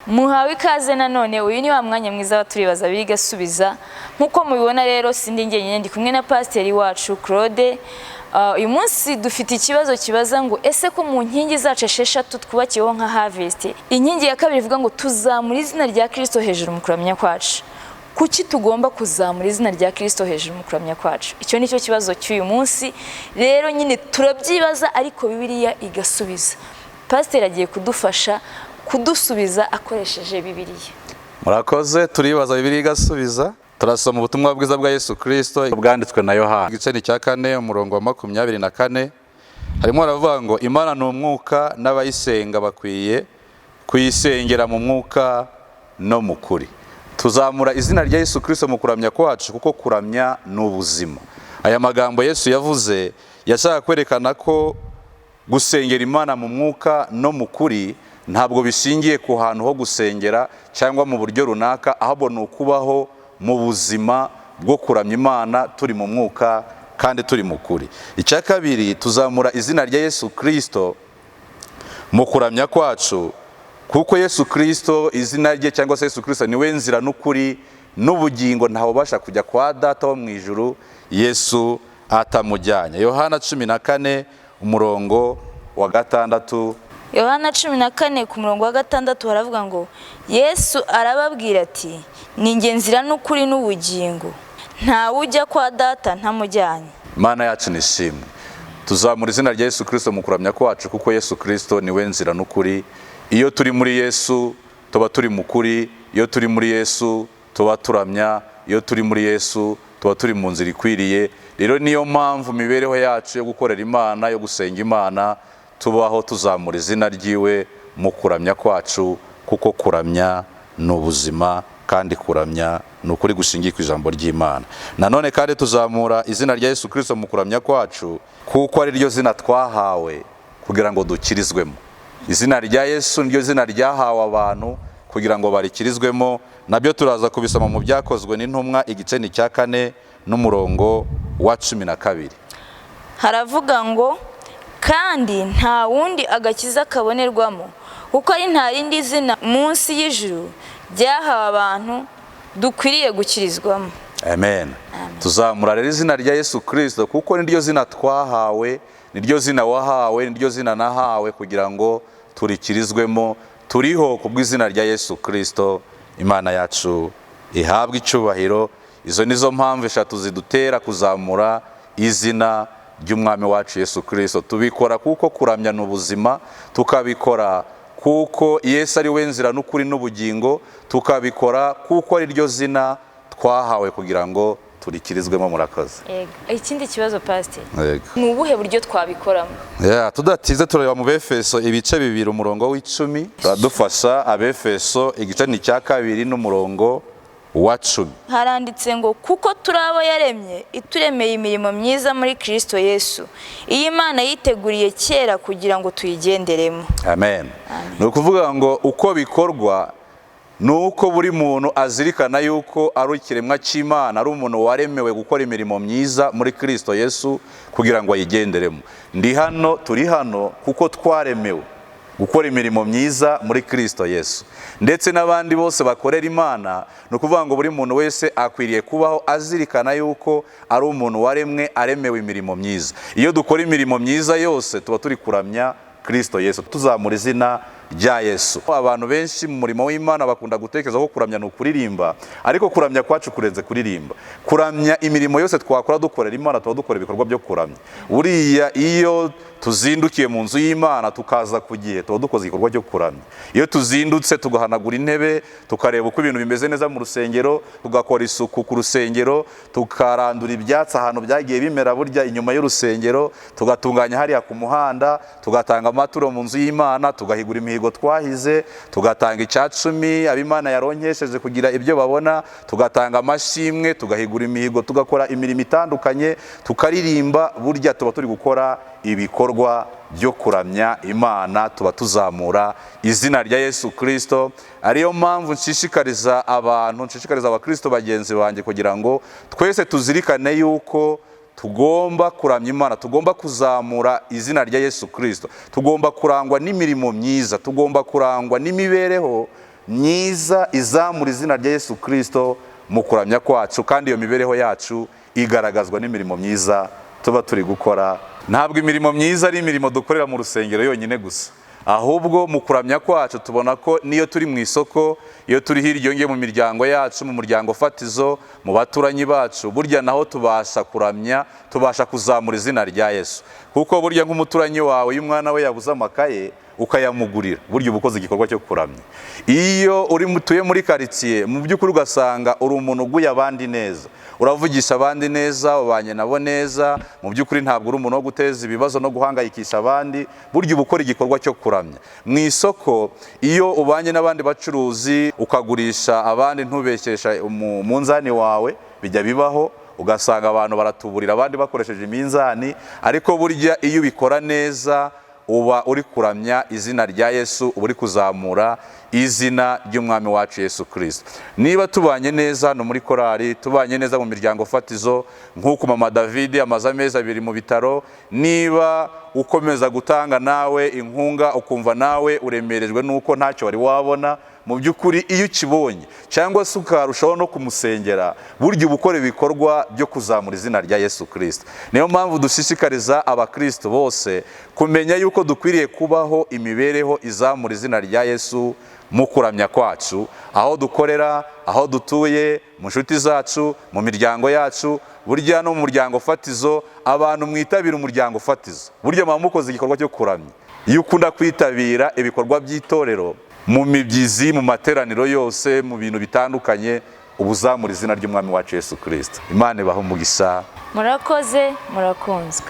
Muhawe ikaze nanone. Uyu ni wa mwanya mwiza wa Turibaza Bigasubiza. Nk'uko mubibona rero, sindi njyenyine, ndi kumwe na pasiteri wacu Claude. Uyu munsi dufite ikibazo kibaza ngo: ese ko mu nkingi zacu esheshatu twubakiyeho nka Harvest, inkingi ya kabiri ivuga ngo tuzamura izina rya Kristo hejuru mu kuramya kwacu, kuki tugomba kuzamura izina rya Kristo hejuru mu kuramya kwacu? Icyo ni cyo kibazo cy'uyu munsi. Rero nyine turabyibaza, ariko Bibiliya igasubiza. Pasiteri agiye kudufasha kudusubiza akoresheje Bibiliya. Murakoze. Turibaza, Bibiliya igasubiza. Turasoma ubutumwa bwiza bwa Yesu Kirisito bwanditswe na Yohana, igice ni cya 4, umurongo wa 24. Harimo haravuga ngo: "Imana ni umwuka, n'abayisenga bakwiye kuyisengera mu mwuka no mu kuri." Tuzamura izina rya Yesu Kirisito mu kuramya kwacu kuko kuramya ni ubuzima. Aya magambo Yesu yavuze yashaka kwerekana ko gusengera Imana mu mwuka no mu kuri ntabwo bishingiye ku hantu ho gusengera cyangwa mu buryo runaka, ahubwo ni ukubaho mu buzima bwo kuramya Imana turi mu mwuka kandi turi mu kuri. Icya kabiri, tuzamura izina rya Yesu Kirisito mu kuramya kwacu kuko Yesu Kirisito, izina rye cyangwa se Yesu Kirisito, niwe nzira n'ukuri n'ubugingo, ntawubasha kujya kwa Data wo mu ijuru Yesu atamujyanye. Yohana 14, umurongo wa 6. Yohana 14 ku murongo wa 6 haravuga ngo: "Yesu arababwira ati: 'Ni njye nzira n'ukuri n'ubugingo, ntawe ujya kwa Data ntamujyanye.'" Imana yacu ni ishimwe. Tuzamura izina rya Yesu Kirisito mu kuramya kwacu kuko Yesu Kirisito niwe nzira n'ukuri. Iyo turi muri Yesu tuba turi mu kuri, iyo turi muri Yesu tuba turamya, iyo turi muri Yesu tuba turi mu nzira ikwiriye. Rero niyo mpamvu imibereho yacu yo gukorera Imana, yo gusenga Imana, tubaho tuzamura izina ryiwe mu kuramya kwacu, kuko kuramya ni ubuzima kandi kuramya ni ukuri gushingiye ku ijambo ry'Imana. Nanone kandi tuzamura izina rya Yesu Kirisito mu kuramya kwacu kuko ari ryo zina twahawe kugira ngo dukirizwemo. Izina rya Yesu niryo zina ryahawe abantu kugira ngo barikirizwemo. Nabyo turaza kubisoma mu Byakozwe n'Intumwa, igice ni cya 4 n'umurongo wa 12. Haravuga ngo: "Kandi nta wundi agakiza kabonerwamo, kuko ari nta rindi zina munsi y'ijuru ryahawe abantu dukwiriye gukirizwamo." Amen. Tuzamura rero izina rya Yesu Kirisito kuko niryo zina twahawe, niryo zina wahawe, niryo zina nahawe kugira ngo turikirizwemo. Turiho kubw'izina rya Yesu Kirisito. Imana yacu ihabwe icyubahiro. Izo nizo mpamvu eshatu zidutera kuzamura izina ry'Umwami wacu Yesu Kirisito. Tubikora kuko kuramya ni ubuzima, tukabikora kuko Yesu ari we nzira n'ukuri n'ubugingo, tukabikora kuko ari ryo zina twahawe kugira ngo turikirizwemo. Murakoze. Yego. Ikindi kibazo, pasiteri. Yego. Ni ubuhe buryo twabikoramo? Yeah, tudatinze tureba mu Befeso ibice 2, umurongo wa 10. Turadufasha. Abefeso igice ni cya 2 n'umurongo wa 10. Haranditse ngo: "Kuko turi abo yaremye, ituremeye imirimo myiza muri Kristo Yesu, iyi Imana yiteguriye kera kugira ngo tuyigenderemo." Amen. Ni ukuvuga ngo uko bikorwa ni uko buri muntu azirikana yuko ari ikiremwa cy'Imana, ari umuntu waremewe gukora imirimo myiza muri Kristo Yesu kugira ngo ayigenderemo. Ndi hano, turi hano kuko twaremewe gukora imirimo myiza muri Kristo Yesu, ndetse n'abandi bose bakorera Imana. Ni ukuvuga ngo buri muntu wese akwiriye kubaho azirikana yuko ari umuntu waremwe, aremewe imirimo myiza. Iyo dukora imirimo myiza yose tuba turi kuramya Kristo Yesu, tuzamura izina rya Yesu. Abantu benshi mu murimo w'Imana bakunda gutekereza ko kuramya ni ukuririmba, ariko kuramya kwacu kurenze kuririmba. Kuramya, imirimo yose twakora dukorera Imana, tuba dukora ibikorwa byo kuramya. Buriya iyo tuzindukiye mu nzu y'Imana tukaza ku gihe, tuba dukoze igikorwa cyo kuramya. Iyo tuzindutse tugahanagura intebe, tukareba uko ibintu bimeze neza mu rusengero, tugakora isuku ku rusengero, tukarandura ibyatsi ahantu byagiye bimera burya inyuma y'urusengero, tugatunganya hariya ku muhanda, tugatanga amaturo mu nzu y'Imana, tugahigura imihigo twahize, tugatanga icyacumi ab'Imana yaronkesheje kugira ibyo babona, tugatanga amashimwe, tugahigura imihigo, tugakora imirimo itandukanye, tukaririmba, burya tuba turi gukora ibikorwa byo kuramya Imana, tuba tuzamura izina rya Yesu Kirisito. Ariyo mpamvu nshishikariza abantu, nshishikariza abakristo bagenzi banjye kugira ngo twese tuzirikane yuko tugomba kuramya Imana, tugomba kuzamura izina rya Yesu Kirisito, tugomba kurangwa n'imirimo myiza, tugomba kurangwa n'imibereho myiza izamura izina rya Yesu Kirisito mu kuramya kwacu, kandi iyo mibereho yacu igaragazwa n'imirimo myiza tuba turi gukora. Ntabwo imirimo myiza ari imirimo dukorera mu rusengero yonyine gusa, ahubwo mu kuramya kwacu tubona ko niyo turi mu isoko, iyo turi hirya iyo mu miryango yacu, mu muryango fatizo, mu baturanyi bacu, burya naho tubasha kuramya, tubasha kuzamura izina rya Yesu. Kuko burya nk'umuturanyi wawe iyo umwana we yabuze amakaye ukayamugurira, burya uba ukoze igikorwa cyo kuramya. Iyo uri mutuye muri karitsiye, mu by'ukuri ugasanga uri umuntu uguye abandi neza, uravugisha abandi neza, ubanye nabo neza, mu by'ukuri ntabwo uri umuntu wo guteza ibibazo no guhangayikisha abandi, burya uba ukora igikorwa cyo kuramya. Mu isoko iyo ubanye n'abandi bacuruzi ukagurisha abandi, ntubeshyesha umunzani wawe, bijya bibaho ugasanga abantu baratuburira abandi bakoresheje iminzani, ariko burya iyo ubikora neza uba uri kuramya izina rya Yesu, uba uri kuzamura izina ry'umwami wacu Yesu Kirisito. Niba tubanye neza hano muri korali, tubanye neza mu miryango fatizo, nk'uko mama David amaze amezi 2 mu bitaro, niba ukomeza gutanga nawe inkunga ukumva nawe uremerejwe nuko ntacyo wari wabona, mu by'ukuri iyo ukibonye cyangwa se ukarushaho no kumusengera, burya uba ukora ibikorwa byo kuzamura izina rya Yesu Kirisito. Niyo mpamvu dushishikariza abakristo bose kumenya yuko dukwiriye kubaho imibereho izamura izina rya Yesu mu kuramya kwacu, aho dukorera, aho dutuye, mu nshuti zacu, mu miryango yacu. Burya no mu muryango fatizo, abantu mwitabira umuryango fatizo, burya muba mukoze igikorwa cyo kuramya. Iyo ukunda kwitabira ibikorwa by'itorero mu mibyizi, mu materaniro yose, mu bintu bitandukanye, uba uzamura izina ry'umwami wacu Yesu Kirisito. Imana ibahe umugisha. Murakoze, murakunzwe.